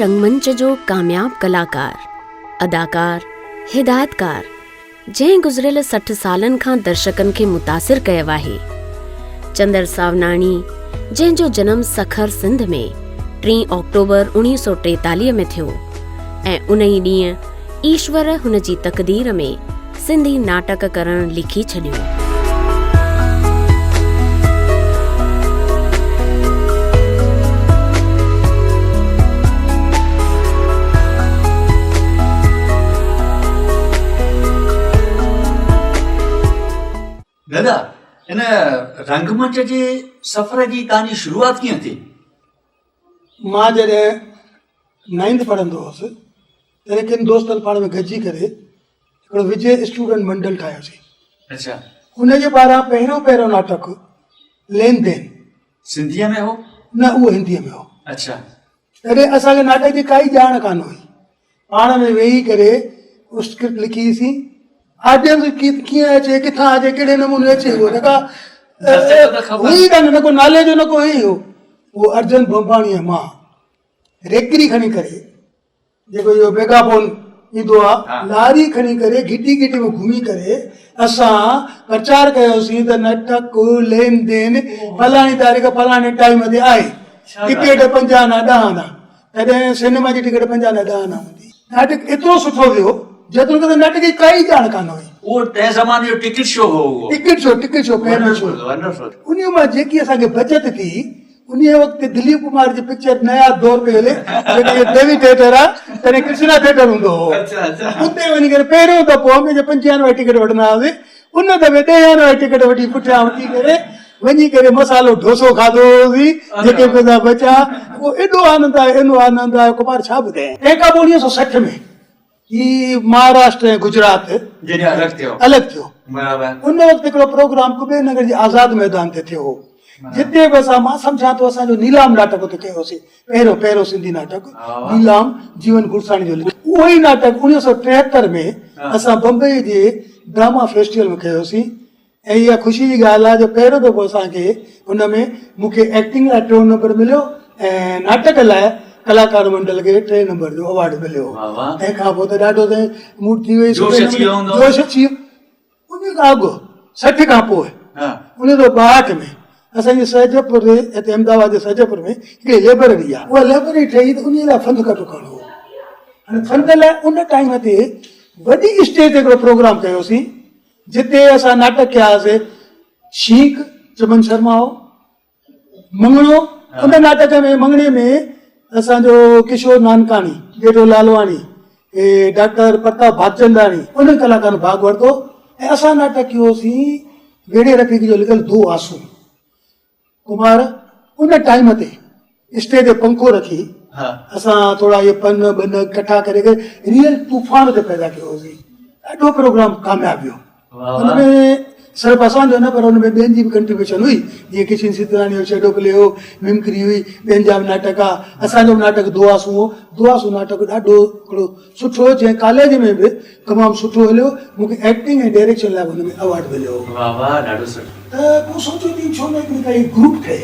رنگمنچ جو ڪامياب ڪلاڪار، اداڪار، هدايتڪار جنهن گذريل 60 سالن کان درشڪن کي متاثر ڪيو آهي. چندر ساوناڻي جنهن جو جنم سکر سنڌ ۾ ٽين آڪٽوبر 1943 ۾ ٿيو ۽ ان ئي ڏينهن ايشور هن جي تقدير ۾ سنڌي ناٽڪ ڪرڻ لکي ڇڏيو. دادا ان رنگ منچ جي سفر جي توهان جي شروعات ڪيئن ٿي؟ مان جڏهن نائنٿ پڙهندو هوس تڏهن ڪن دوستن پاڻ ۾ گڏجي ڪري هڪڙو وجي اسٽوڊنٽ منڊل ٺاهيوسين. اڇا. ان جي پاران پهريون پهريون ناٽڪ لين دين. سنڌيء ۾ هو؟ نه اهو هنديء ۾ هو. اڇا. تڏهن اسان کي ناٽڪ جي ڪائي ڄاڻ ڪانه هئي. پاڻ ۾ ويهي ڪري اسڪرپٽ لکي سين. آڊينس ڪيئن اچي، ڪٿان اچي، ڪهڙي نموني اچي اهو نه ڪا هئي ڪانه، نه ڪو نالي جو نه ڪو هي هو. اهو ارجن ڀمڀاڻي ۽ مان ريڪري کڻي ڪري جيڪو اهو ميگافون ايندو آ لاري کڻي ڪري گهٽي گهٽي ۾ گهمي ڪري اسان پرچار ڪيوسين ته نٽڪ لين دين فلاڻي تاريخ فلاڻي ٽائيم تي آهي ٽڪيٽ 5 آنا 10 آنا تڏهن سئنيما جي ٽڪيٽ 5 آنا 10 آنا هوندي ناٽڪ ايترو سٺو ويو جيترو ته ناٽڪ جي ڪائي ڄاڻ ڪانه هئي. اهو تنهن زماني جو ٽڪيٽ شو هو اهو. ٽڪيٽ شو ٽڪيٽ شو پهريون شو. ونڊرفل. انهي مان جيڪي اسان کي بچت ٿي انهي وقت دليپ ڪمار جي پڪچر نيا دور پئي هلي جيڪا اهو ديوي ٿيٽر آ تڏهن ڪرشنا ٿيٽر هوندو هو اتي وڃي ڪري پهريون دفعو هميشه پنجين آني واري ٽڪيٽ وٺندا هئاسين ان دفعي ڏهين آني واري ٽڪيٽ وٺي پٺيان وٺي ڪري وڃي ڪري مسالو ڍوسو کاڌو هوسين جيڪي پئسا بچيا اهو ايڏو آنند آيو ايڏو آنند آيو ڪمار ڇا ٻڌايان. تنهن کان پوء 1960 ۾ هي مهاراشٽر ۽ گجرات جڏهن الڳ ٿيو الڳ ٿيو برابر ان وقت هڪڙو پروگرام ڪبير نگر جي آزاد ميدان تي ٿيو هو جتي به اسان مان سمجهان ٿو اسان جو نيلام ناٽڪ اتي ڪيوسين پهريون پهريون سنڌي ناٽڪ نيلام جيون گرساڻي جو لکيل اهو ئي ناٽڪ 1973 ۾ اسان بمبئي جي ڊراما فيسٽيول ۾ ڪيوسين ۽ اها خوشي جي ڳالهه آهي جو پهريون دفعو اسان کي ان ۾ مون کي ايڪٽنگ لاء ٽيون نمبر مليو ۽ ناٽڪ لاء ڪلاڪار منڊل کي ٽئين نمبر جو اوارڊ مليو. تنهن کان پوء ته ڏاڍو سائين موڊ ٿي وئي جوش اچي ويو هوندو. جوش اچي ويو. ان کان اڳ 60 کان پوء 1962 ۾ اسان جي سهجپور هتي احمد آباد جي سهجپور ۾ هڪڙي لئبرري آهي. اها لئبرري ٺهي ته انهيء لاء فند ڪٺو ڪرڻو هو. هاڻي فند لاء ان ٽائيم تي وڏي اسٽيج تي هڪڙو پروگرام ڪيوسين. جتي اسان ناٽڪ ڪيا هئاسي، شينڪ، چمن شرما هو، مڱڻو، ان ناٽڪ ۾ مڱڻي ۾ اسان جو ڪشور نانڪاڻي، ڄيٺو لالواڻي، ڊاڪٽر پرتاپ ڀاڳچنداڻي، انهن ڪلاڪارن ڀاڳ ورتو ۽ اسان ناٽڪ ڪيوسين ويڙهي رفيق جو لکيل دو آسون. ڪمار ان ٽائيم تي اسٽيج تي پنکو رکي اسان ٿورا اهي پن ٻن ڪٺا ڪري ڪري ريئل طوفان تي پيدا ڪيو هوسين. ڏاڍو پروگرام ڪامياب ويو. ان ۾ صرف اسان جو نه پر ان ۾ ٻين جي به ڪنٽريبيوشن هئي جيئن ڪشن سيتلاڻي جو شيڊو پلي هو، ممڪري هئي، ٻين جا به ناٽڪ ها. اسان جو به ناٽڪ دعا سون هو. دعا سون ناٽڪ ڏاڍو هڪڙو سٺو هو جنهن ڪاليج ۾ به تمام سٺو هليو. مون کي ايڪٽنگ ۽ ڊائريڪشن لاء به ان ۾ ايوارڊ مليو هو. واھ واھ ڏاڍو سٺو. ته پوء سوچيو ته ڇو نه هڪڙي ڪائي گروپ ٺهي.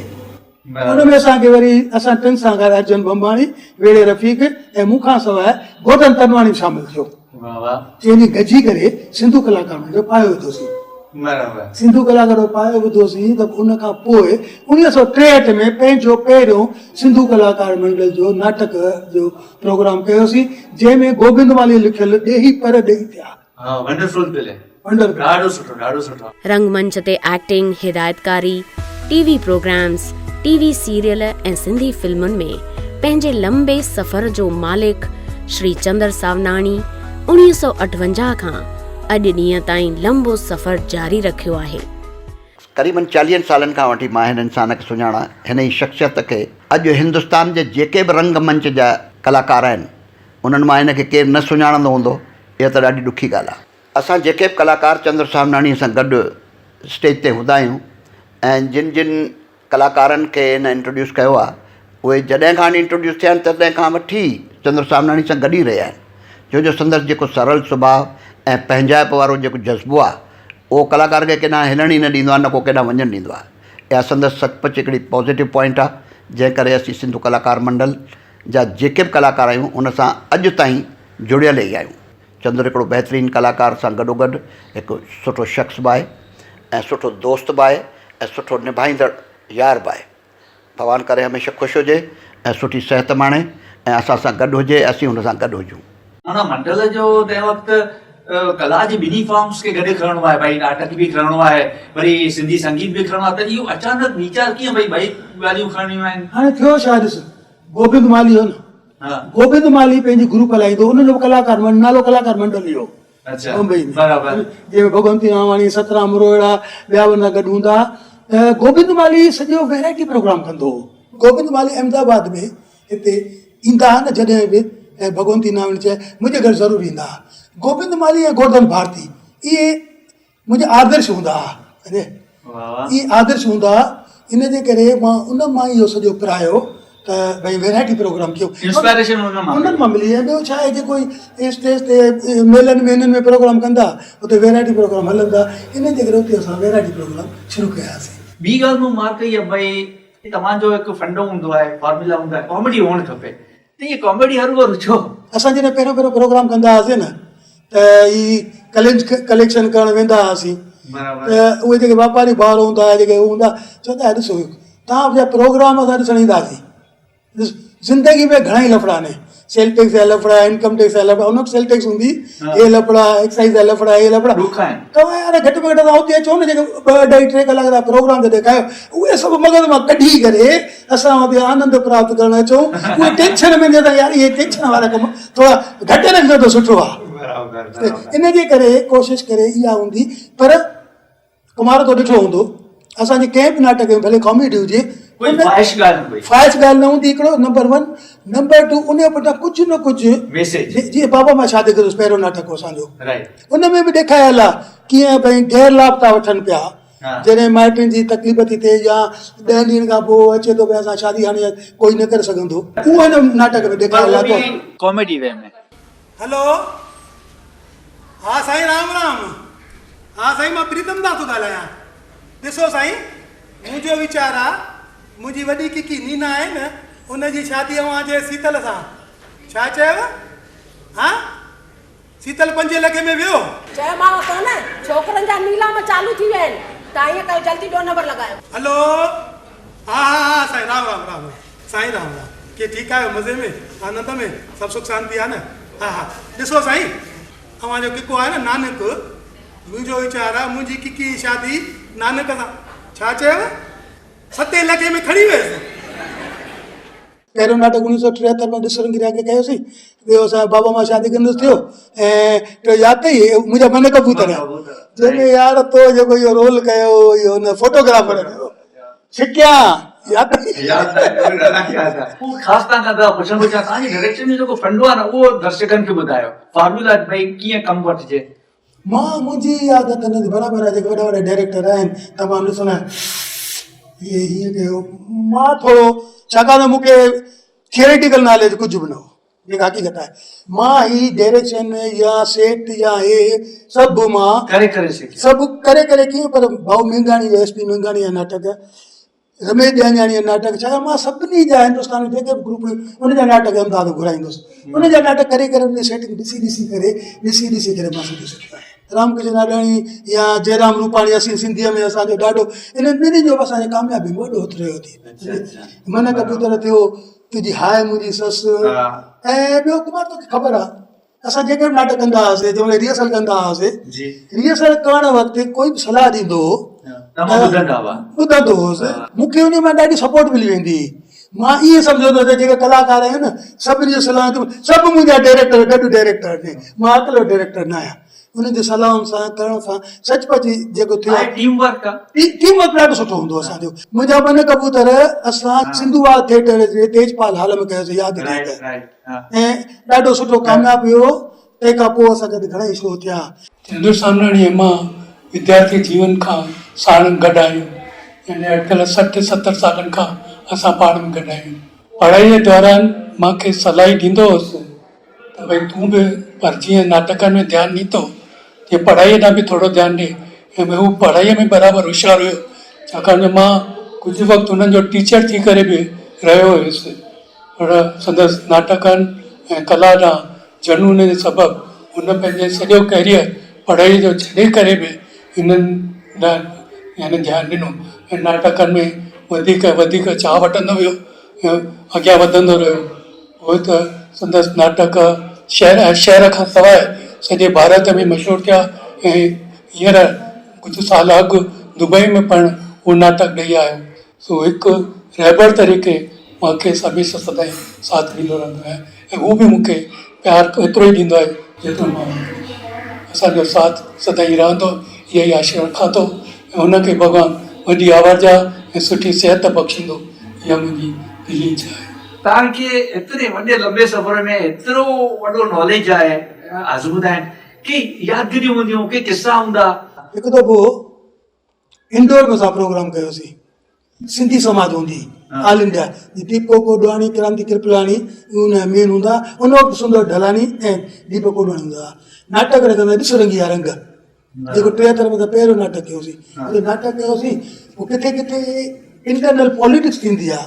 ان ۾ اسان کي وري اسان ٽن سان گڏ ارجن ڀمڀاڻي، ويڙهي رفيق ۽ مون کان سواء گوڌن تنواڻي به شامل ٿيو. واھ واھ. چئني گڏجي ڪري سنڌو ڪلاڪار منڊل جو پايو وڌوسين. برابر. سنڌو ڪلاڪار جو پايو وڌوسين ته ان کان پوء 1963 ۾ پنهنجو پهريون سنڌو ڪلاڪار منڊل جو ناٽڪ جو پروگرام ڪيوسين جنهن ۾ گوبند مالهي لکيل ڏيهي پر ڏيهي ٿيا. ها ونڊرفل پلي. ونڊرفل. ڏاڍو سٺو ڏاڍو سٺو. رنگ منچ تي acting, هدايتڪاري، T V programmes, T V serial ۽ Sindhi فلمن ۾ پنهنجي لنبي سفر جو مالڪ شري چندر ساوناڻي 1958 کان اڄ ڏينهن تائين لنبو سفر جاري رکيو آهي. قريبن چاليهن سالن کان وٺي مان هن انسان کي سڃاڻان، هن جي شخصيت کي. اڄ هندستان جي جيڪي به رنگ منچ جا ڪلاڪار آهن، انهن مان هن کي ڪير نه سڃاڻندو هوندو، اها ته ڏاڍي ڏکي ڳالهه آهي. اسان جيڪي به ڪلاڪار چندر سامناڻيء سان گڏ اسٽيج تي هوندا آهيون ۽ جن جن ڪلاڪارن کي هن انٽروڊيوس ڪيو آهي، اهي جڏهن کان انٽروڊيوس ٿيا آهن، تڏهن کان وٺي چندر سامناڻي سان گڏ ئي رهيا آهن. ڇو جو سندس جيڪو سرل سڀاء ۽ پنهنجائپ وارو جيڪو جذبو آهي، اهو ڪلاڪار کي ڪيڏانهن هلڻ ئي نه ڏيندو آهي، نه ڪو ڪيڏانهن وڃڻ ڏيندو آهي. اها سندس سچ پچ هڪڙي پازيٽو پوائنٽ آهي، جنهن ڪري اسين سنڌو ڪلاڪار منڊل. جا جيڪي به ڪلاڪار آهيون ان سان اڄ تائين جڙيل ئي آهيون. چندر هڪڙو بهترين ڪلاڪار سان گڏوگڏ هڪ سٺو شخص به آهي ۽ سٺو دوست به آهي ۽ سٺو نڀائيندڙ يار به آهي. ڀڳوان ڪري هميشه خوش هجي ۽ سٺي صحت ماڻي ۽ اسان سان گڏ هجي ۽ اسين هن سان گڏ هجون. معنيٰ منڊل جو تنهن وقت ڪلا جي ٻنهي فارمز کي گڏ کڻڻو آهي ڀائي ناٽڪ به کڻڻو آهي وري سنڌي سنگيت به کڻڻو آهي ته اهو اچانڪ ويچار ڪيئن ڀئي ٻئي ڳالهيون کڻڻيون آهن. هاڻي ٿيو ڇا ڏس گوبند مالهي هو نه گوبند مالهي پنهنجي گروپ هلائيندو هو ان جو به ڪلاڪار منڊل نالو ڪلاڪار منڊل ئي هو بمبئي ۾ جنهن ۾ ڀڳونتي رامواڻي سترام روهڙا ٻيا به ان سان گڏ هوندا ته گوبند مالهي سڄو ويرائٽي پروگرام ڪندو هو. گوبند مالهي احمد آباد ۾ هتي ايندا ها نه جڏهن به ۽ ڀڳونتي ناوڻي چئي منهنجي گهر ضرور ايندا ها. گوبند مالهي ۽ گورڌن ڀارتي اهي منهنجا آدرش هوندا ها سمجهي اهي آدرش هوندا ها ان جي ڪري مان ان مان اهو سڄو پرايو ته ڀئي ويرائٽي پروگرام ڪيو انسپائريشن انهن مان انهن مان ملي ۽ ٻيو ڇا آهي جيڪو اسٽيج تي ميلن ۾ انهن ۾ پروگرام ڪندا اتي ويرائٽي پروگرام هلندا ان جي ڪري اتي اسان ويرائٽي پروگرام شروع ڪياسين. ٻي ڳالهه مون مارڪ ڪئي آهي ڀئي توهان جو هڪ فنڊو هوندو آهي فارمولا هوندو آهي ڪاميڊي هئڻ کپي ته هيء ڪاميڊي هروڀرو ڇو؟ اسان جڏهن پهريون پهريون پروگرام ڪندا هئاسين نه ته هي ڪليڪشن ڪرڻ ويندا هئاسين ته اهي جيڪي واپاري ڀائر هوندا هئا جيڪي هوندا چوندا هئا ڏسو توهان جا پروگرام اسان ڏسڻ اينداسين ڏس زندگي ۾ گهڻا ئي لفڙا آهن سيل ٽيڪس جا لفڙا انڪم ٽيڪس جا لفڙا ان وقت سيل ٽيڪس هوندي هي لفڙا ايڪسائز جا لفڙا هي لفڙا توهان يار گهٽ ۾ گهٽ توهان اتي اچو نه جيڪي ٻه اڍائي ٽي ڪلاڪ جا پروگرام ٿا ڏيکايو اهي سڀ مغز مان ڪڍي ڪري اسان اتي آنند پراپت ڪرڻ اچون اهي ٽينشن ۾ نه يار اهي ٽينشن وارا ڪم ٿورا گهٽ رکجو ته سٺو آهي ان جي ڪري ڪوشش ڪري اها هوندي پر ڪمار تو ڏٺو هوندو اسان جي ڪنهن به ناٽڪ ۾ ڀلي ڪاميڊي هجي ڪوئي فاحش ڳالهه نه هئي فاحش ڳالهه نه هوندي هڪڙو نمبر ون نمبر ٽو ان پٺيان ڪجهه نه ڪجهه ميسيج جي بابا مان شادي ڪندس پهريون ناٽڪ هو اسان جو رائٽ ان ۾ به ڏيکايل آ ڪيئن ڀئي غير لاڀ ٿا وٺن پيا جڏهن مائٽن جي تڪليف ٿي ٿئي يا ڏهن ڏينهن کان پوء اچي ٿو ڀئي اسان شادي هاڻي ڪوئي نه ڪري سگهندو اهو هن ناٽڪ ۾ ڏيکايل آ ته ڪاميڊي وي ۾ هلو ها سائين رام رام ها سائين مان پريتم داس ٿو ڳالهايان ڏسو سائين منهنجو ويچار آ منهنجي وڏي ڪڪي نينا آهي نه ان جي شادي اوهان جي سيتل سان ڇا چيو ها سيتل پنجين لکين ۾ ويو. چيومانو ڪونه ڇوڪرن جا نيلام چالو ٿي ويا آهن توهان ائين ڪيو جلدي ٻيو نمبر لڳايو. هلو ها ها ها سائين رام رام رام رام سائين رام رام ڪي ٺيڪ آهيو مزي ۾ آنند ۾ سڀ سک شانتي آ نه ها ها ڏسو سائين اوهان جو ڪڪو آهي نه نانڪ، منهنجو ويچار آ منهنجي ڪڪي جي شادي نانڪ سان. ڇا چيو؟ ستين لکين ۾ کڻي ويس. پهريون ناٽڪ اڻويهه سؤ 73 ۾ ڏس رنگريا کي ڪيوسين، ٻيو اسان جو بابا مان شادي ڪندس ٿيو ۽ ٽيون ياد اٿئي منهنجا من ڪبوتر جنهن ۾ يار تو جيڪو اهو رول ڪيو هو اهو ان فوٽوگرافر جو. ڇڪيا ياد هو خاص توهان کان دادا پڇڻ ٿو چاهيان توهان جي ڊائريڪشن جو جيڪو فنڊو آهي نه اهو درشڪن کي ٻڌايو فارمولا ڀئي ڪيئن ڪم وٺجي. مان منهنجي عادت نه برابر آهي جيڪي وڏا وڏا ڊائريڪٽر آهن تمام ڏسندا آهن هي هيئن ڪيو مان ٿورو ڇاڪاڻ ته مون کي ٿيوريٽيڪل ناليج ڪجهه به نه هو جيڪا حقيقت آهي مان هي ڊائريڪشن يا سيٽ يا هي سڀ مان ڪري ڪري سکيو سڀ ڪري ڪري ڪيئن پر ڀائو مينگهاڻي جو ايس پي مينگهاڻي جا ناٽڪ رميش ڏيانجاڻي جا ناٽڪ ڇاڪاڻ مان سڀني جا هندستان ۾ جيڪي به گروپ ان جا ناٽڪ امداد گهرائيندس ان جا ناٽڪ ڪري ڪري ان جي سيٽنگ ڏسي ڏسي ڪري ڏسي ڏسي ڪري مان سڄو سکيو آهيان رام ڪرشن آڏاڻي يا جئرام روپاڻي اسين سنڌيء ۾ اسانجو ڏاڍو انهن ٻنهي جو به اسانجي ڪاميابي ۾ وڏو هٿ رهيو ٿي من ڪبوتر ٿيو تنهنجي هاء منهنجي سس ۽ ٻيو ڪمار توکي خبر آ اسان جيڪي به ناٽڪ ڪندا هئاسين جنهن مهل ريهرسل ڪندا هئاسين ريهرسل ڪرڻ وقت ڪوئي به صلاح ڏيندو هو ٻڌندو هوس مون کي ان مان ڏاڍي سپورٽ ملي ويندي هئي مان ائين سمجهندو هوس جيڪي ڪلاڪار آهيون نه سڀني جون صلاحون سڀ منهنجا ڊائريڪٽر گڏ ڊائريڪٽر آهن مان اڪيلو ڊائريڪٽر نه آهيان انهن جي صلاحن سان ڪرڻ سان سچ پچ جيڪو ٿيو آهي ٽيم ورڪ آ ٽيم ورڪ ڏاڍو سٺو هوندو اسان جو منهنجا من ڪبوتر اسان سنڌو واهه ٿيٽر جي تيجپال هال ۾ ڪيوسين ياد اٿئي ته ۽ ڏاڍو سٺو ڪامياب ويو تنهن کان پوء اسان جا گهڻا ئي شو ٿيا. چندر سامراڻي ۽ مان وديارٿي جيون کان ساڻ گڏ آهيون يعني اٽڪل 60 70 سالن کان اسان پاڻ ۾ گڏ آهيون. پڙهائيء دوران مان کيس صلاح ئي ڏيندو هوس ته ڀئي تون به پر جيئن ناٽڪن ۾ ڌيان ڏين ٿو تيئن پڙهائيء ڏانهن به ٿورو ڌيان ڏي ۽ ڀئي هو پڙهائيء ۾ برابر هوشيار هيو ڇاڪاڻ جو مان ڪجهه وقت هنن جو ٽيچر ٿي ڪري به رهيو هيس پر سندس ناٽڪن ۽ ڪلا ڏانهن جنون جي سبب هن پنهنجي سڄو ڪيريئر پڙهائيء جو ڇڏي ڪري به هنن ڏانهن يعني ڌيان ڏنو ۽ ناٽڪن ۾ وڌيڪ ۽ وڌيڪ چاهه وٺندو ويو ۽ اڳيان وڌندو رهيو. پوء ته سندس ناٽڪ شهر ۽ شهر کان سواء سڄي ڀارت ۾ مشهور ٿيا ۽ هينئر ڪجهه سال اڳ دبئي ۾ پڻ اهو ناٽڪ ڏئي آيو. سو هڪ رهبر طريقي مان کيس هميشه سدائين ساٿ ڏيندو رهندو آهيان ۽ هو به مون کي پيار ايترو ئي ڏيندو آهي جيترو مان هن کي ڏيندو آهيان. اسان جو ساٿ سدائين رهندو اها ئي آشا رکان ٿو ۽ هن کي ڀڳوان وڏي آورجا ۽ سٺي صحت بخشيندو اها منهنجي دلي اڇا آهي. توهان کي ايتري وڏي لنبي سفر ۾ ايترو وڏو ناليج آهي آزمودا آهن ڪي يادگيريون هونديون ڪي قصا هوندا. هڪ دفعو انڊور ۾ اسان پروگرام ڪيوسين سنڌي سماج هوندي آل انڊيا جي ديپڪ ڪوڏواڻي ڪرانتي ڪرپلاڻي ان مين هوندا ان وقت سندر ڍلاڻي ۽ ديپڪ ڪوڏواڻي هوندا هئا ناٽڪ رکندا ڏس رنگي يا رنگ جيڪو 73 ۾ ته پهريون ناٽڪ ڪيوسين اتي ناٽڪ ڪيوسين پوء ڪٿي ڪٿي انٽرنل پاليٽڪس ٿيندي آهي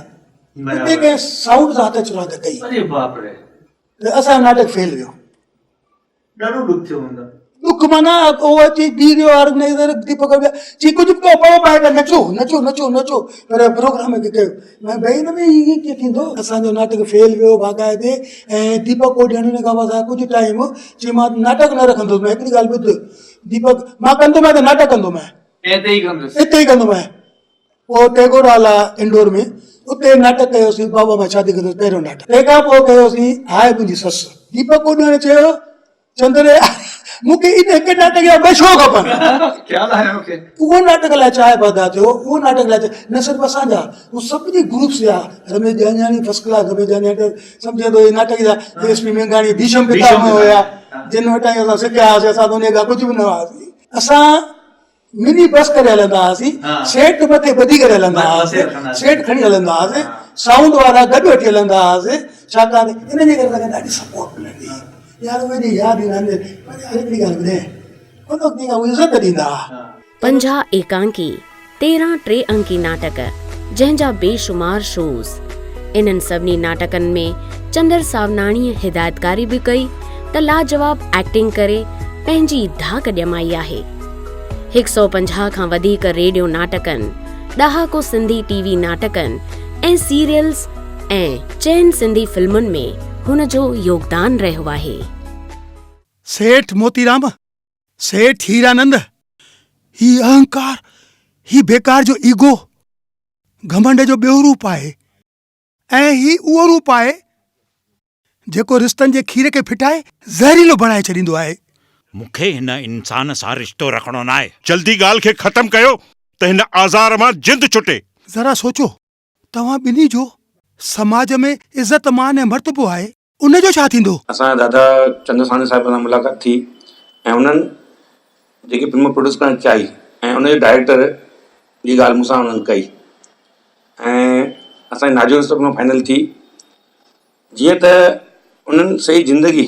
اتي ڪنهن سائونڊ سان هٿ چراند ڪئي اري باپ ري ته اسان جو ناٽڪ فيل ويو ڏاڍو ڏک ٿيو هوندو. ڏک معنيٰ اهو اچي بيهي رهيو آرگنائيزر ديپڪ آهوجا چي ڪجهه به ڪيو پيو پائي ته نچو نچو نچو نچو پر پروگرام کي ڪيو مان ڀئي هن ۾ ائين ڪيئن ٿيندو اسان جو ناٽڪ فيل ويو باقاعدي ۽ ديپڪ ڪوڏياڻي ان کان پوء اسان ڪجهه ٽائيم چي مان ناٽڪ نه رکندس مان هڪڙي ڳالهه ٻڌ ديپڪ مان ڪندومانء ته ناٽڪ ڪندومانء اتي ئي ڪندس اتي ئي ڪندومانء پوء ٽيگور هال آ انڊور ۾ اتي ناٽڪ ڪيوسين بابا مان شادي ڪندس پهريون ناٽڪ تنهن کان پوء ڪيوسين هاء منهنجي سس ديپڪ اوڏاڻي چيو چندر مون کي ان هڪ ناٽڪ جا ٻه شو کپن خيال آيو مون کي اهو ناٽڪ لاء چاهه پيدا ٿيو اهو ناٽڪ لاء نه صرف اسان جا هو سڀني گروپس جا رميش جانجاڻي فرسٽ ڪلاس رميش جانجاڻي ته سمجهي ٿو هي ناٽڪ جا ايس پي مينگهاڻي ڀيشم پتامه هيا جن وٽان اسان سکيا هئاسين اسان ته انهي کان ڪجهه به نه هئاسين اسان مني بس ڪري هلندا هئاسين، سيٽ مٿي ٻڌي ڪري هلندا هئاسين، سيٽ کڻي هلندا هئاسين، سائونڊ وارا گڏ وٺي هلندا هئاسين، ڇاڪاڻ ته انهن جي ڪري اسان کي ڏاڍي سپورٽ ملندي هئي. يار اهي ڏينهن ياد ايندا آهن پر يار هڪڙي ڳالهه ٻڌايان ان وقت جيڪا هو عزت ڏيندا هئا. 50 ايڪانڪي، 13 ٽي انڪي ناٽڪ، جنهن جا بيشمار شوز. انهن سڀني ناٽڪن ۾ چندر ساوناڻيء هدايتڪاري به ڪئي ته لاجواب ايڪٽنگ ڪري پنهنجي ڌاڪ ڄمائي آهي. هڪ سئو 50 کان وڌيڪ ريڊيو ناٽڪن، ڏهاڪو سنڌي ٽي وي ناٽڪن ۽ سيريلز ۽ چئن سنڌي فلمن ۾ هن جو يوگدان رهيو آهي. سيٺ موتيرام، سيٺ هيرانند، هي اهنڪار، هي بيڪار جو ايگو، گهمنڊ جو ٻيو روپ آهي ۽ هي اهو روپ آهي جيڪو رشتن جي کير کي ڦٽائي زهريلو بڻائي ڇڏيندو آهي. مون کي هن انسان سان رشتو رکڻو ناهي. جلدي ڳالهه کي ختم ڪيو ته هن آزار مان جند ڇٽي. ذرا سوچو، توهان ٻنهي جو سماج ۾ عزت مان ۽ مرتبو آهي، ان جو ڇا ٿيندو؟ اسان جا دادا چندر ساڻي صاحب سان ملاقات ٿي ۽ انهن جيڪي فلم پروڊيوس ڪرڻ چاهي ۽ ان جي ڊائريڪٽر جي ڳالهه مون سان انهن ڪئي ۽ اسان جي ناجو فلم فائنل ٿي. جيئن ته انهن سڄي زندگي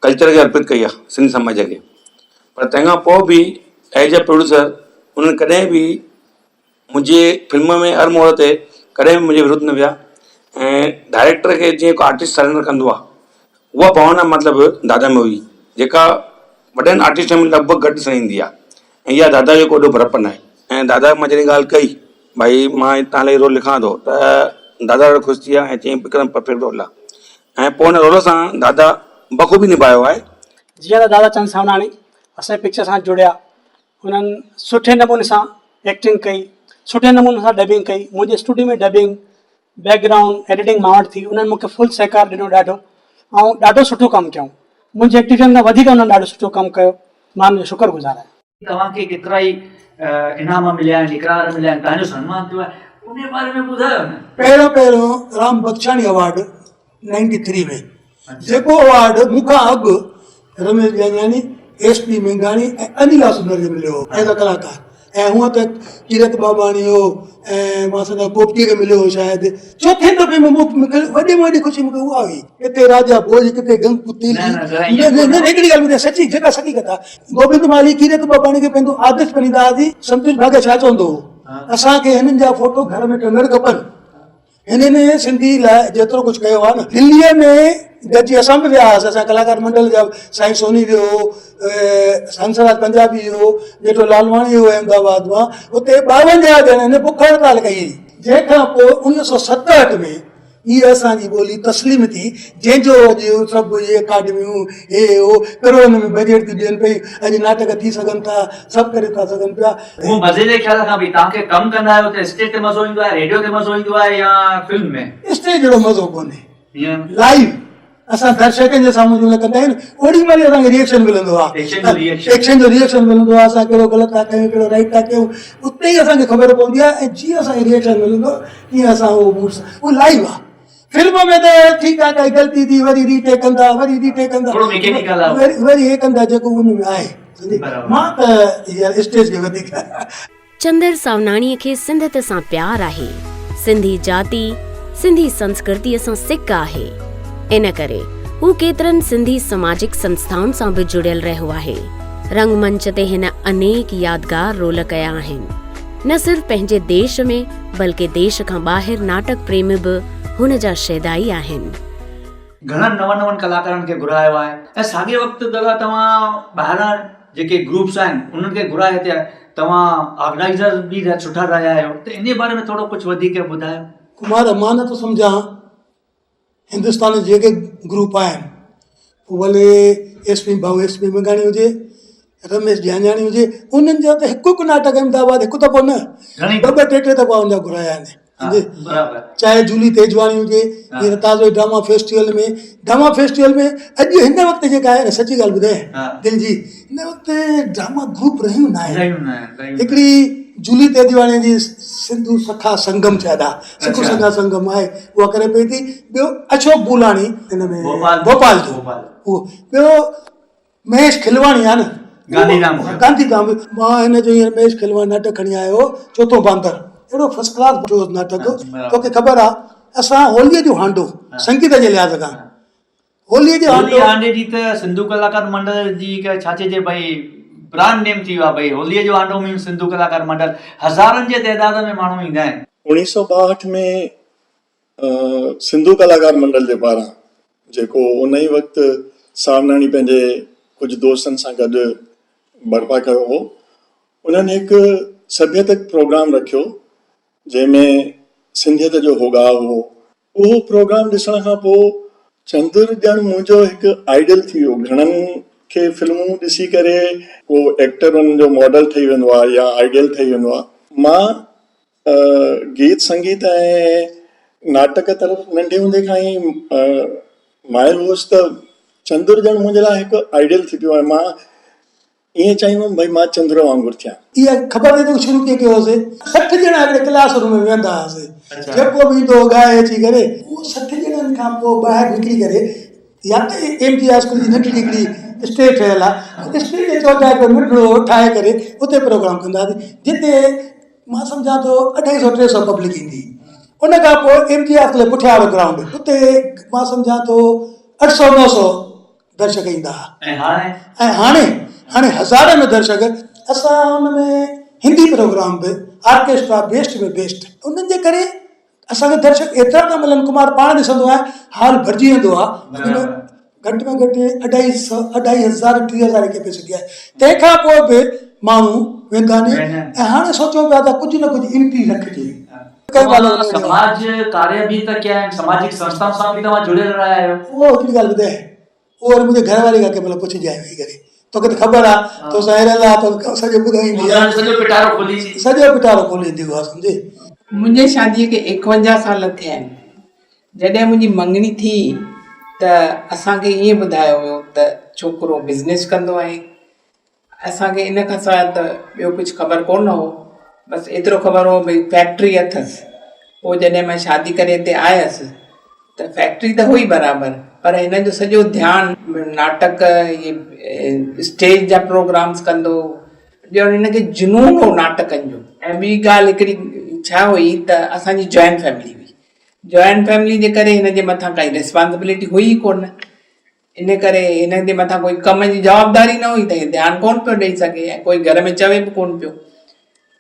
ڪلچر کي ارپت ڪئي آهي سنڌي سماج کي پر تنهن کان پوءِ به ايز اي پروڊيوسر انهن ڪڏهن به منهنجي فلم ۾ هر موڙ تي ڪڏهن به منهنجي ورڌ نه ويا ۽ ڊائريڪٽر کي جيئن هڪ آرٽسٽ سرينڊر ڪندو آهي اها ڀاونا مطلب دادا ۾ هئي جيڪا وڏن آرٽسٽن ۾ لڳ ڀڳ گهٽ ڏسڻ ايندي آهي ۽ اها دادا جو هڪ وڏو برپن آهي ۽ دادا مان جڏهن ڳالهه ڪئي ڀائي مان توهان لاء رول لکان ٿو ته دادا ڏاڍو خوش ٿي ويا ۽ چيائين هڪدم پرفيڪٽ رول آهي ۽ پوء ان رول سان دادا بخوبي نڀايو آهي. جيئن ته دادا چند ساوناڻي اسان جي پڪچر سان جڙيا انهن سٺي نموني سان ايڪٽنگ ڪئي سٺي نموني سان ڊبنگ ڪئي منهنجي studio ۾ dubbing back ground editing مان وٽ ٿي انهن مونکي فل سهڪار ڏنو ڏاڍو ۽ ڏاڍو سٺو ڪم ڪيائون منهنجي ايڪٽيشن کان وڌيڪ انهن ڏاڍو سٺو ڪم ڪيو مان انهن جو شڪر گذار آهيان. توهان کي ڪيترائي انعام مليا آهن، اقرار مليا آهن، توهان جو سنمان ٿيو آهي، انهي باري ۾ ٻڌايو نه. پهريون پهريون Ram Bakhshani award ninety three ۾ جيڪو ايوارڊ مون کان اڳ رميش ڄاڃاڻي، ايس پي مينگهاڻي ۽ انيلا سندر کي مليو هو ايز ا ڪلاڪار ۽ هونء ته ڪيرت ٻاٻاڻي هو ۽ مان سمجهان پوپٽي کي مليو هو شايد چوٿين دفعي ۾ مون کي وڏي ۾ وڏي خوشي مون کي اها هئي ڪٿي راجا ڀوڄ ڪٿي گنگ پتيلي نه نه نه هڪڙي ڳالهه ٻڌايان سچي جيڪا سچي ڪٿا گوبند مالهي ڪيرت ٻاٻاڻي کي پنهنجو آدرش مڃيندا هئاسين سنتوش ڀاڳيا ڇا چوندو هو اسان کي هنن جا فوٽو گهر ۾ ٽنگڻ کپن. هنن سنڌي لاء جيترو ڪجهه ڪيو آهي نه دليء ۾ گڏجي اسان به ويا هئاسين اسان ڪلاڪار منڊل جا سائين سوني ويو هو هنسراج پنجابي ويو هو ڄيٺو لالواڻي ويو احمد آباد مان اتي 52 ڄڻن بک هڙتال ڪئي هئي جنهن کان پوء 1967 ۾ هيء اسان جي ٻولي تسليم ٿي، جنهن جو اڄ سڀ اهي اڪاڊميون، هي هو، ڪروڙن ۾ بجيٽ ٿيون ڏين پئي، اڄ ناٽڪ ٿي سگهن ٿا، سڀ ڪري ٿا سگهن پيا. هو مزي جي خيال کان به توهان کي ڪم ڪندا آهيو ته اسٽيج تي مزو ايندو آهي، ريڊيو تي مزو ايندو آهي يا فلم ۾؟ اسٽيج جهڙو مزو ڪونهي. لائيو اسان درشڪن جي سامهون جنهن مهل ڪندا آهيون نه اوڏي مهل ئي اسان کي ريئڪشن ملندو آهي. ايڪشن جو ريئڪشن ملندو آهي، اسان ڪهڙو غلط ٿا ڪيون ڪهڙو رائيٽ ٿا ڪيون اتي ئي اسان کي خبر پوندي آهي ۽ جيئن اسان کي ريئڪشن ملندو آهي تيئن اسان اهو موڊ سان اهو لائيو آهي فلم ۾ ته ٺيڪ آهي ڪائي غلطي ٿي وري ري ٽيڪ ڪندا وري ري ٽيڪ ڪندا ٿورو ميڪينيڪل آهي وري وري هي ڪندا جيڪو ان ۾ آهي سمجهي مان ته يار اسٽيج کي وڌيڪ چندر ساوناڻيء کي سنڌيت سان پيار آهي. سنڌي جاتي، سنڌي سنسڪرتيء سان سڪ آهي. ان ڪري هو ڪيترن سنڌي سماجڪ سنسٿائن سان به جڙيل رهيو آهي. رنگ منچ تي هن انيڪ يادگار رول ڪيا آهن. نه صرف پنهنجي ديش ۾ بلڪه ديش کان ٻاهر ناٽڪ پريمي به هن جا شيدائي آهن. گهڻن نون نون ڪلاڪارن کي گهرايو آهي ۽ ساڳئي وقت دادا توهان ٻاهران جيڪي گروپس آهن انهن کي گهرائي هتي توهان آرگنائيزر به سٺا رهيا آهيو ته انهي باري ۾ ٿورو ڪجهه وڌيڪ ٻڌايو. ڪمار مان نٿو سمجهان هندستان جا جيڪي گروپ آهن پوء ڀلي ايس پي ڀائو ايس پي منگهاڻي هجي رميش جهانجهاڻي هجي انهن جا ته هڪ هڪ ناٽڪ احمد آباد هڪ دفعو نه ٻه ٻه ٽي ٽي دفعا ان جا گهرايا آهن چاهي جولي تيجواڻي هجي هينئر تازو ئي ڊراما فيسٽيول ۾ ڊراما فيسٽيول ۾ اڄ هن وقت جيڪا آهي نه سچي ڳالهه ٻڌايان دل جي هن وقت ڊراما گروپ رهيون نه آهن هڪڙي جولي تيجواڻي جي سنڌو سکا سنگم شايد آهي سنڌو سکا سنگم آهي اها ڪري پئي ٿي ٻيو اشوڪ بولاڻي هن ۾ ڀوپال جو اهو ٻيو مهيش کلواڻي آهي نه گانڌيڌام جو گانڌيڌام مان هن جو هينئر مهيش کلواڻي ناٽڪ کڻي آيو هو چوٿون باندر اهڙو فرسٽ ڪلاس جو ناٽڪ توکي خبر آهي اسان هوليء جو هانڊو سنگيت جي لحاظ کان هوليء جو هانڊو هوليء هانڊي جي ته سنڌو ڪلاڪار منڊل جي هڪ ڇا چئجي ڀئي برانڊ نيم ٿي ويو آهي ڀئي هوليء جو هانڊو مينس سنڌو ڪلاڪار منڊل هزارن جي تعداد ۾ ماڻهو ايندا آهن. 1962 ۾ سنڌو ڪلاڪار منڊل جي پاران جيڪو ان ئي وقت ساوناڻي پنهنجي ڪجهه دوستن سان گڏ برپا ڪيو هو، انهن هڪ سڀيتڪ پروگرام رکيو جنهن ۾ سنڌيت جو هوڳاء هو. اهو پروگرام ڏسڻ کان پوء چندر ڄڻ منهنجو هڪ آئيڊل ٿي ويو. گهڻن کي فلمون ڏسي ڪري ڪو ايڪٽر انهن جو ماڊل ٺهي ويندو آهي يا آئيڊيل ٺهي ويندو آهي. مان گيت سنگيت ۽ ناٽڪ طرف ننڍي هوندي کان ئي مائل هوس ته چندر ڄڻ منهنجي لاء هڪ آئيڊيل ٿي پيو ۽ مان ائين چاهيندو هوم ڀئي مان چندر وانگر ٿيان. اها خبر ناهي ته شروع ڪيئن ڪيو هوسين. 60 ڄڻا هڪڙي ڪلاس روم ۾ ويهندا هئاسين. جيڪو به ايندو هو ڳائي اچي ڪري. اهو 60 ڄڻن کان پوء ٻاهر نڪري ڪري يا ته ايم جي هاء اسڪول جي ننڍڙي هڪڙي اسٽيج ٺهيل آهي اسٽيج جي چوڌاري هڪڙو ننڍڙو ٺاهي ڪري اتي پروگرام ڪندا هئاسين جتي مان سمجهان ٿو اڍائي سو ٽي سو پبلڪ ايندي ان کان پوء ايم جي آر جي پٺيان وارو گرائونڊ اتي مان سمجهان ٿو اٺ سو نو سو درشڪ ايندا ها ۽ هاڻي؟ ۽ هاڻي هاڻي هزارن ۾ درشڪ اسان ان ۾ هندي پروگرام به آرڪيسٽرا بيسٽ ۾ بيسٽ انهن جي ڪري اسان کي درشڪ ايترا ٿا ملن ڪمار پاڻ ڏسندو آهي هال ڀرجي ويندو آهي ان ۾ گهٽ ۾ گهٽ اڍائي سو اڍائي هزار 3000 جي ڪيپيسٽي آهي تنهن کان پوء به ماڻهو ويندا آهن ۽ هاڻي سوچون پيا ته ڪجهه نه ڪجهه انٽري رکجي سماج ڪاريه به ته ڪيا آهن سماجڪ سنسٿائن سان به توهان جڙيل رهيا آهيو. اهو هڪڙي ڳالهه ٻڌايان اهو وري منهنجي گهر واري کان ڪنهن مهل پڇجانء ويهي ڪري توکي ته خبر آ تو سان اهڙا لا توکي سڄو ٻڌائيندي آ سڄو پٽارو کوليندي سڄو پٽارو کوليندي اها سمجهي. منهنجي شاديء کي ايڪونجاهه سال ٿيا آهن. جڏهن منهنجي مڱڻي ٿي ته اسان کي ائين ٻڌايو ويو ته ڇوڪرو بزنس ڪندو آهي. اسان کي ان کان سواء ته ٻيو ڪجهه خبر ڪونه هو. بس ايترو خبر هو ڀئي فيڪٽري اٿس. پوء جڏهن مان شادي ڪري هتي آيس ته فيڪٽري ته هئي برابر پر هن جو سڄو ڌيان ناٽڪ اهي اسٽيج جا پروگرامس ڪندو هو. ڄڻ هن کي جنون هو ناٽڪن جو. ۽ ٻي ڳالهه هڪڙي ڇا هئي ته اسان جي جوائنٽ فيملي هئي. جوائنٽ فيملي جي ڪري هن جي مٿان ڪائي ريسپانسبلٽي هئي ئي ڪونه. ان ڪري هن جي مٿان ڪوئي ڪم جي جوابداري نه هئي ته هي ڌيان ڪونه پيو ڏئي سگهي ۽ ڪوئي گهر ۾ چوي به ڪونه پيو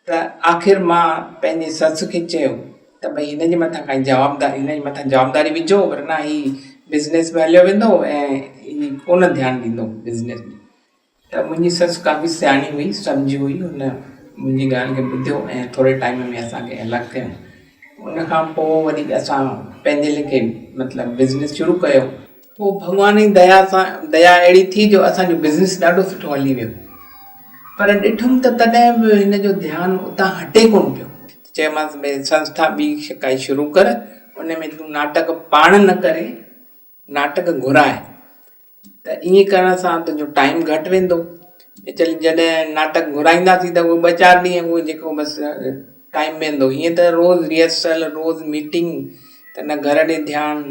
ته آخر مان پنهنجي سس کي چيو ته. ته ڀئي هن جي مٿان ڪائي جوابداري هن جي مٿان جوابداري وجهو ورنه هي بزنس ۾ هليو ويندو ۽ هي ڪونه ڌيان ڏيندو بزنس ۾ ته منهنجي سس ڪافي سياڻي هئي سمجهي هئي هن منهنجي ڳالهه کي ٻڌو ۽ ٿوري ٽائيم ۾ اسان کي الڳ ڪيو ان کان پوء وري اسان پنهنجي ليکي مطلب بزنس شروع ڪيو پوء ڀڳوان جي ديا سان ديا اهڙي ٿي جو اسان جو بزنس ڏاڍو سٺو هلي ويو پر ڏٺم ته تڏهن به هن جو ڌيان اتان هٽي ڪونه پيو. چيومانس ڀئي سنسٿا ٻي ڪائي شروع ڪر ان ۾ تون ناٽڪ پاڻ نه ڪري ناٽڪ گهراء ته ائين ڪرڻ سان تنهنجو ٽائيم گهٽ ويندو ايڪچولي جڏهن ناٽڪ گهرائينداسين ته اهو ٻه چار ڏينهن اهو جيڪو بس ٽائيم ويندو ائين ته روز ريهرسل روز ميٽنگ ته نه گهر ڏي ڌيان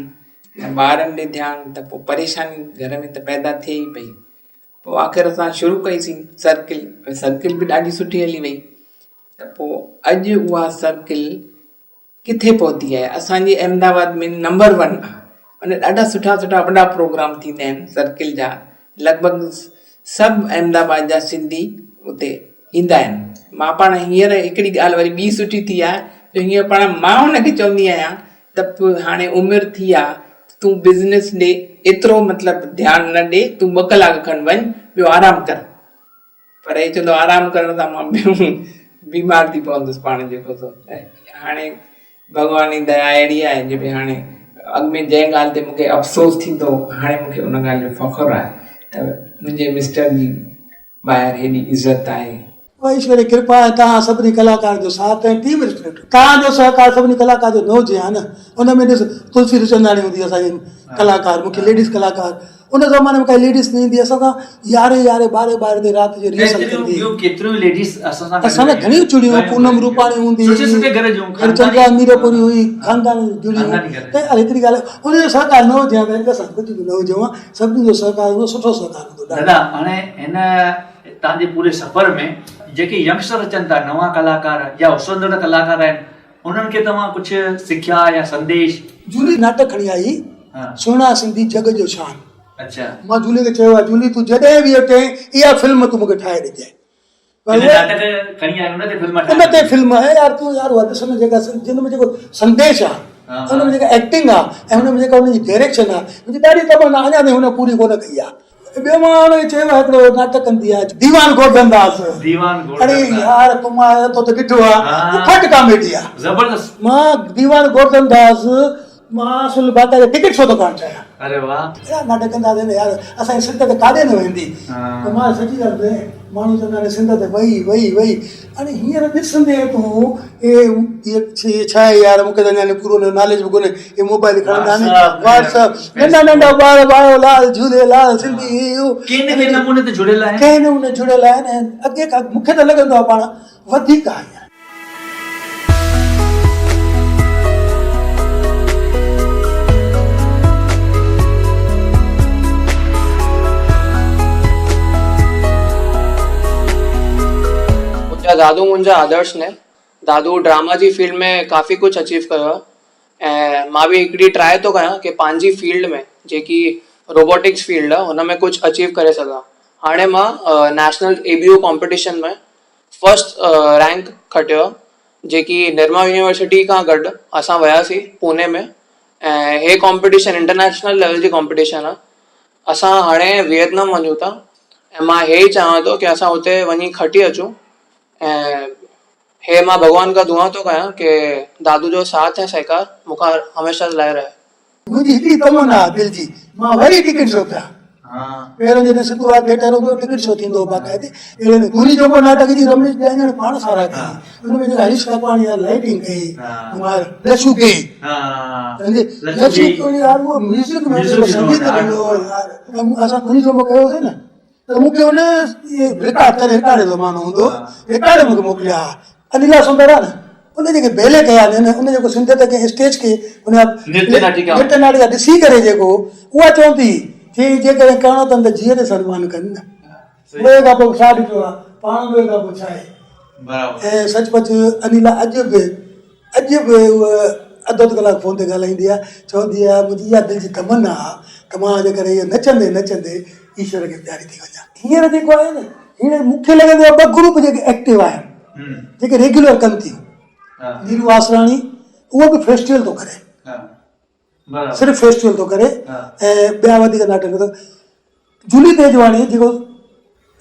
نه ٻارن ڏي ڌيان ته پوء پريشاني گهر ۾ ته پيدا ٿئي ئي پئي پوء آخر اسان شروع ڪئيسين سرڪل سرڪل به ڏاڍي سٺي هلي وئي ته پوء اڄ اها سرڪل ڪٿي پهتي آهي اسان جي احمد آباد ۾ نمبر ون آهي ان ڏاڍا سٺا سٺا وڏا پروگرام ٿيندا آهن سرڪل جا لڳ ڀڳ سڀ احمد آباد جا سنڌي اتي ايندا آهن مان پاڻ هينئر هڪڙي ڳالهه وري ٻي سٺي ٿي آهي جو هينئر پاڻ مان ان کي چوندي آهيان ته هاڻي عمر ٿي آهي تون بزنس ڏي ايترو مطلب ڌيان نه ڏي تون ٻه ڪلاڪ کن وڃ ٻيو آرام ڪر پر هي چوندو آرام ڪرڻ سان مان بيمار ٿي پوندس پاڻ جيڪو سو هاڻي ڀڳوان جي ديا اهڙي آهي جو هاڻي اڳ ۾ جنهن ڳالهه تي مونکي افسوس ٿيندو هو هاڻي مونکي ان ڳالهه جو فخر آهي ته منهنجي مسٽر جي ٻاهر هيڏي عزت آهي. اها ايشور جي ڪرپا آهي توهان سڀني ڪلاڪارن جو ساٿ ۽ ٽيم اسپرٽ توهان جو سهڪار سڀني ڪلاڪار جو نه هجي ها نه ان ۾ ڏس تلسي رچنداڻي هوندي اسان جي ڪلاڪار مون کي ليڊيز ڪلاڪار ان زماني ۾ ڪائي ليڊيز نه ايندي اسان سان يارهين يارهين ٻارهين ٻارهين تائين رات جو ريهرسل ڪندي ٻيون ڪيتريون ليڊيز اسان سان اسان سان گهڻيون جڙيون پونم روپاڻي هوندي سٺي سٺي گهر جون چندا ميرپوري هئي خاندان جڙيون ته هڪڙي ڳالهه ان جو سهڪار نه هجي ها ته اسان ڪجهه به نه هجون ها سڀني جو سهڪار هوندو سٺو سهڪار هوندو دادا هاڻي هن توهان جي پوري سفر ۾ جيڪي ينگسٽر اچن ٿا نوان ڪلاڪار يا اسرندڙ ڪلاڪار آهن انهن کي توهان ڪجهه سکيا يا سنديش. جولي ناٽڪ کڻي آئي سهڻا سنڌي جڳ جو شان. اڇا. مان جولي کي چيو آهي جولي تون جڏهن به اچين اها فلم تون مون کي ٺاهي ڏجانء. ان ناٽڪ کڻي آئي ان تي فلم ٺاهي. ان تي فلم آهي يار تون يار اها ڏس نه جيڪا جن ۾ جيڪو سنديش آهي ان ۾ جيڪا ايڪٽنگ آهي ۽ ان ۾ جيڪا ان جي ڊائريڪشن آهي منهنجي ڏاڍي تمنا اڃا تائين هن پوري ڪونه ڪئي آهي. ٻيو مان هن کي چيو آهي هڪڙو ناٽڪ ڪندي آهي ديوان گورڌن داس ديوان گورڌن اڙي يار تون مان تو ته ڏٺو آهي ڦٽ ڪاميڊي آهي زبردست مان ديوان گورڌن داس مان اصل باقاعده ٽڪيٽ شو ٿو ڪرڻ چاهيان اري واه يار ناٽڪ ڪندا ته يار اسان جي سنڌ ته ڪاڏي نه ويندي ته مان سچي ڳالهه ٻڌايان ماڻهو چوندا آهن سنڌ ته وئي وئي وئي اڙي هينئر ڏسندي تون اي هي ڇا آهي يار مون کي ته اڃا پورو ناليج به ڪونهي هي موبائل کڻندا آهن واٽس اپ ننڍا ننڍا ٻار ٻايو لال جهولي لال سنڌي هي هو ڪنهن نه ڪنهن نموني ته جڙيل آهن ڪنهن نموني جڙيل آهن ۽ اڳي کان مون کي ته لڳندو آهي پاڻ وڌيڪ آهي. منهنجا دادو منهنجا آدرش ني دادو ڊراما جي فيلڊ ۾ ڪافي ڪجهه اچيو ڪيو آهي ۽ مان به هڪڙي ٽرائي ٿو ڪيان ڪي پنهنجي فيلڊ ۾ جيڪي روبوٽڪس فيلڊ آهي هن ۾ ڪجهه اچيو ڪري سگهان هاڻي مان national A B O competition ۾ first rank کٽيو آهي جيڪي نرما يونيورسٽي کان گڏ اسان وياسين پوني ۾ ۽ هي ڪامپيٽيشن انٽرنيشنل ليول جي ڪامپيٽيشن آهي اسان هاڻي ويٽنام وڃون ٿا ۽ مان هي ئي چاهيان ٿو ڪي اسان هتي وڃي کٽي اچون ۽ هي مان ڀڳوان کان دعا ٿو ڪيان ڪي دادو جو ساٿ ۽ سهڪار مون کان هميشه لاء رهي. منهنجي هڪڙي تمنا آ دل جي مان وري ٽڪيٽ شو ڪيان. پهريون جڏهن سنڌو وارا ٿيٽر هوندو هو ٽڪيٽ شو ٿيندو هو باقاعدي اهڙي ۾ گوري جوکو ناٽڪ جي رميش ڏياڄڻ پاڻ ساراهه ڪئي ان ۾ جيڪا هريش ڪاڪواڻي يار لائٽنگ ڪئي ڪمار لڇو ڪئي سمجهي لڇو ڪئي يار اهو ميوزڪ ۾ جيڪو سنگيت ڏنو هو يار اسان گوري جوکو ڪيوسين نه ته مون کي ان رڪارڊ تڏهن رڪارڊ جو زمانو هوندو هو رڪارڊ مون کي موڪليا ها انيلا سندر آهي نه ان جيڪي بيلي ڪيا آهن ان جيڪو سنڌيت کي اسٽيج کي ان جا نرتيه ناٽڪا ڏسي ڪري جيڪو اها چوندي ٿي جيڪڏهن ڪرڻو اٿن ته جيئري سنمان ڪن نه مئي کان پوء ڇا ڏٺو آهي پاڻ مئي کان پوء ڇا آهي ۽ سچ پچ انيلا اڄ به اڄ به هوء اڌ اڌ ڪلاڪ فون تي ڳالهائيندي آهي، چوندي آهي منهنجي اها دل جي تمنا آهي ته مان جيڪڏهن ائين نچندي نچندي ايشور کي پياري ٿي وڃان. هينئر جيڪو آهي نه هينئر مون کي لڳندو آهي ٻه گروپ جيڪي ايڪٽو آهن جيڪي ريگيولر ڪن ٿيون نيرو آسراڻي. اهو به فيسٽيول ٿو ڪري. صرف فيسٽيول ٿو ڪري ۽ ٻيا وڌيڪ ناٽڪ نٿو. جولي تيجواڻي جيڪو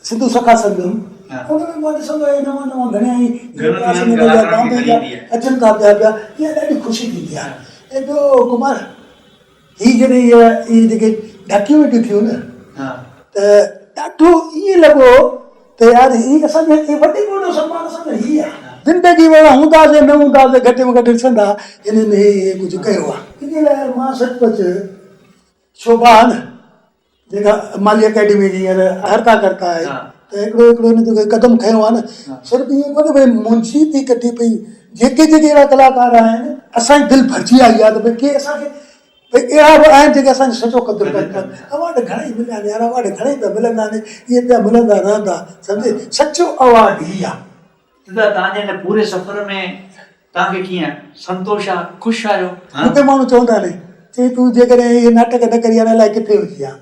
سنڌو سکا سنگم ان ۾ مان ڏسندو آهيان نوان نوان گهڻا ئي جا بامبي جا اچن ٿا پيا پيا اها ڏاڍي خوشي ٿيندي آهي ۽ ٻيو ڪمار هي جڏهن اها اهي جيڪي ڊاڪيومينٽريون ٿيون نه ته ڏاڍو ائين لڳو ته يار هي اسان جو هي وڏي ۾ وڏو سنمان اسان جو هي آهي. زندگي ۾ هونداسين نه هونداسين گهٽ ۾ گهٽ ڏسندا هنن هي هي ڪجهه ڪيو آهي. ان لاء مان سچ پچ شوڀا آهي نه جيڪا مالي اڪيڊمي جي هينئر هرتا ڪرتا آهي ته هڪڙو هڪڙو هن جيڪو قدم کنيو آهي نه صرف ائين ڪونهي ڀئي منهنجي ٿي ڪڍي پئي جيڪي جيڪي اهڙا ڪلاڪار آهن اسان جي دل ڀرجي آئي آهي ته ڀئي ڪي اسان کي ڀئي اهڙا به آهن جيڪي اسان جو سچو قدر ڪن ٿا. اوارڊ گهڻا ئي مليا آهن يار اوارڊ گهڻا ئي پيا ملندا آهن اهي پيا ملندا رهندا سمجهي سچو اوارڊ هي آهي. دادا توهان جي هن پوري سفر ۾ توهان کي ڪيئن سنتوش آ خوش آهيو؟ مون کي ماڻهو چوندا آهن چي تون جيڪڏهن اهي ناٽڪ نه ڪرين ها الائي ڪٿي هجين ها.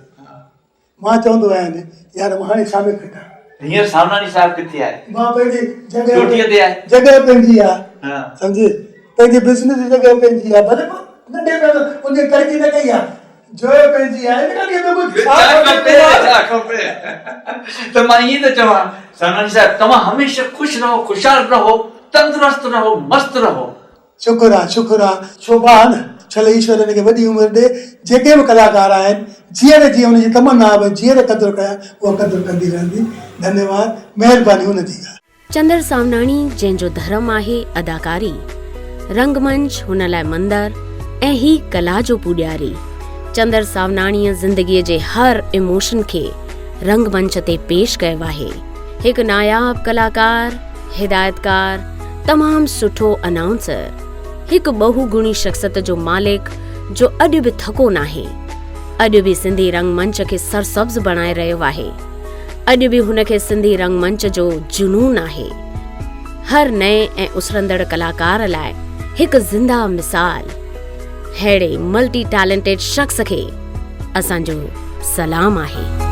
مان چوندو آهيان يار مان هاڻي ڇا ۾ کٽان. هينئر سامناڻي صاحب ڪٿي آهي؟ مان پنهنجي جڳهه چوٽيء تي آهي. جڳهه پنهنجي آ سمجهي پنهنجي بزنس جي جڳهه پنهنجي آ ڀلي مان ننڍي ۾ ان جي ترقي نه ڪئي آ جوء پنهنجي آ ان کان ٻيو ڪجهه ڇا کپي ڇا کپي ته مان ائين ٿو چوان سامناڻي صاحب توهان هميشه خوش رهو خوشحال رهو تندرست رهو مست رهو. شڪر آ شڪر آ شوڀا آ نه ڇل ايشور هن کي وڏي عمر ڏي جيڪي به ڪلاڪار آهن جيئري جيئن ان جي تمنا آ ڀئي جيئري قدر ڪيان اها قدر ڪندي رهندي ڌنيواد مهرباني ان جي آ. چندر ساوناڻي جنهن جو ڌرم آهي اداڪاري، رنگ منچ هن لاء مندر ۽ هي ڪلا جو پوڄاري. چندر ساوناڻيء زندگيء جي هر ايموشن کي رنگ منچ تي پيش ڪيو آهي. هڪ ناياب ڪلاڪار، هدايتڪار، تمام سٺو انائونسر، هڪ ٻهو گڻي شخصيت جو مالڪ جو اڄ به ٿڪو ناهي. اڄ به سنڌي رنگ منچ کي سرسبز بڻائي رهيو آهي. اڄ به هن کي سنڌي رنگ منچ جو جنون آهي. هر نئين ۽ اسرندڙ ڪلاڪار لاء هڪ زنده مثال. ههڙي ملٽي ٽيلنٽيڊ شخص کي اسان جو سلام آهي.